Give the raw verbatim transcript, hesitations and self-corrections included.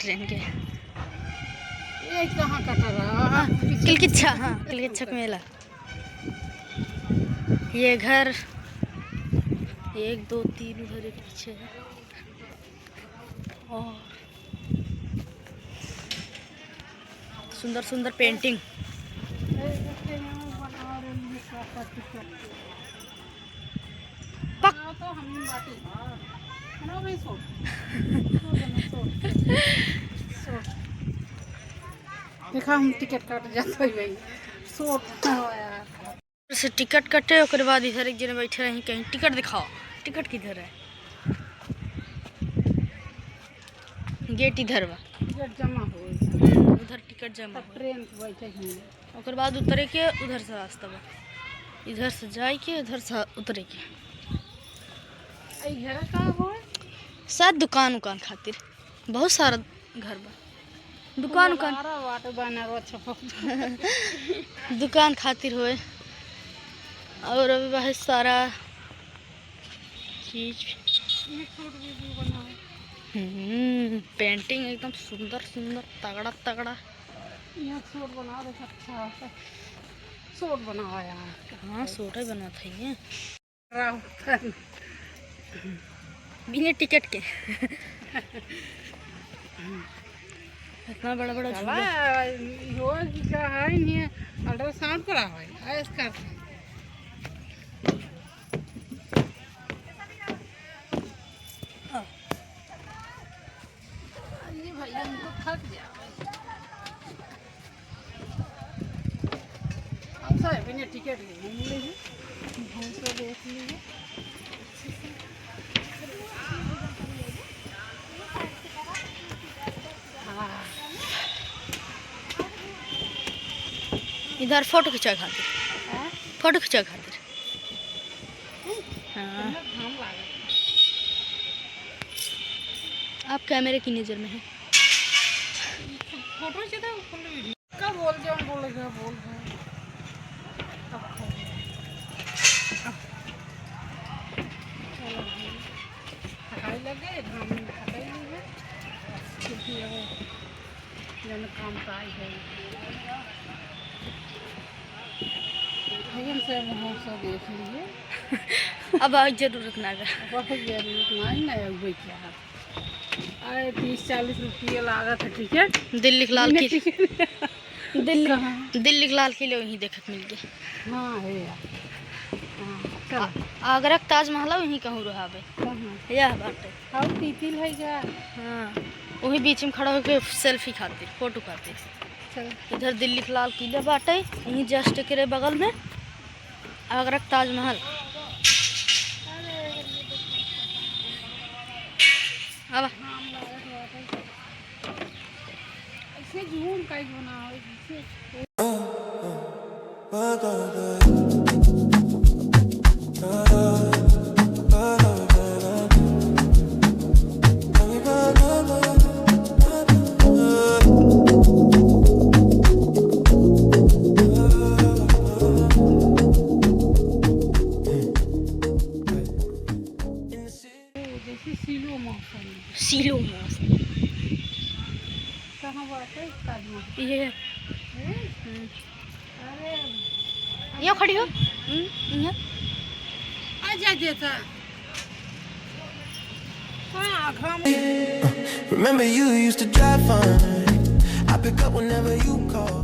ट्रेन के। ये कहाँ कट रहा? हाँ, किलकिच्छा, हाँ, किलकिच्छा का मेला। ये घर, एक, दो, तीन घर एक पीछे है। और सुंदर सुंदर पेंटिंग। पक। देखा, हम टिकट काट जात हई भाई। सोट ना हो यार। से टिकट कटे, ओकरे बाद इधर एक जने बैठे रही, कहीं टिकट दिखाओ, टिकट किधर है? गेट इधर बा। टिकट जमा हो। हम्म, उधर टिकट जमा तब हो। ट्रेन के बैठे ही। ओकर बाद उतरे के उधर से रास्ता बा, इधर से जाए के उधर से उतरे के। आ, इधर का हो? शायद दुकान उकान खातिर, बहुत सारा घर बा। दुकान उकान। बारह वाट बैनर अच्छा। दुकान खातिर होए। और अभी बहुत सारा चीज। ये छोट वीडियो बनाओ। हम्म, पेंटिंग एकदम सुंदर सुंदर, तगड़ा तगड़ा। यहाँ छोट बना दे, अच्छा सा छोट बनावा यार। हाँ, छोटा ही बनात है ये। राउतन। बिना टिकट के। इतना बड़ा बड़ा चला, झूला। इहो की का है, नहीं, अल्ट्रासाउंड करावे, ऐस कर। ये भैया, हमको थक गया। अच्छा है, बिना टिकट के घूम लीजिए, भैंसो देख लीजिए। हाँ। इधर फोटो खिंचावे खातिर। हाँ? फोटो खिंचावे खातिर। हाँ। घाम लागत। आप कैमरे की नज़र में हैं। फोटो से तो फुल वीडियो। का बोल, जो हम बोले के बोल रहे हैं। अब चलो भाई, थकाई लग गए, घाम में थकाई नहीं है, क्योंकि अब जन काम का आई है। भैया से हम सब देख लीजिए। अब आज जरूरत ना गा। बहुत जरूरत ना है, ना अब क्या है। अरे, तीस चालीस रुपये लागत है टिकट। दिल्ली के लाल बिना किले, टिकट। दिल्ली, कहाँ? दिल्ली के लाल किले वहीं देखे के मिल गए। हाँ, है यार। हाँ, चल। आ-, आगरा के ताजमहल वहीं कहूँ रहावे। कहाँ? यह बाटे। और तितिल है क्या? हाँ, वही बीच में खड़ा होके सेल्फी खातिर, फोटो खातिर। चल। इधर दिल्ली के लाल किला बाटे, यहीं just एकरे बगल में आगरा के ताजमहल। अब ऐसे जूम काहे बनावे, जैसे जैसे सीलो मौसम। सीलो मौसम। कहाँ बाटे ताजमहल? ये। हैं? हम्म। अरे। यो खड़ी हो। हम्म, यहाँ। आ जा देता। हाँ, घाम। Remember you used to drive fine. I pick up whenever you call.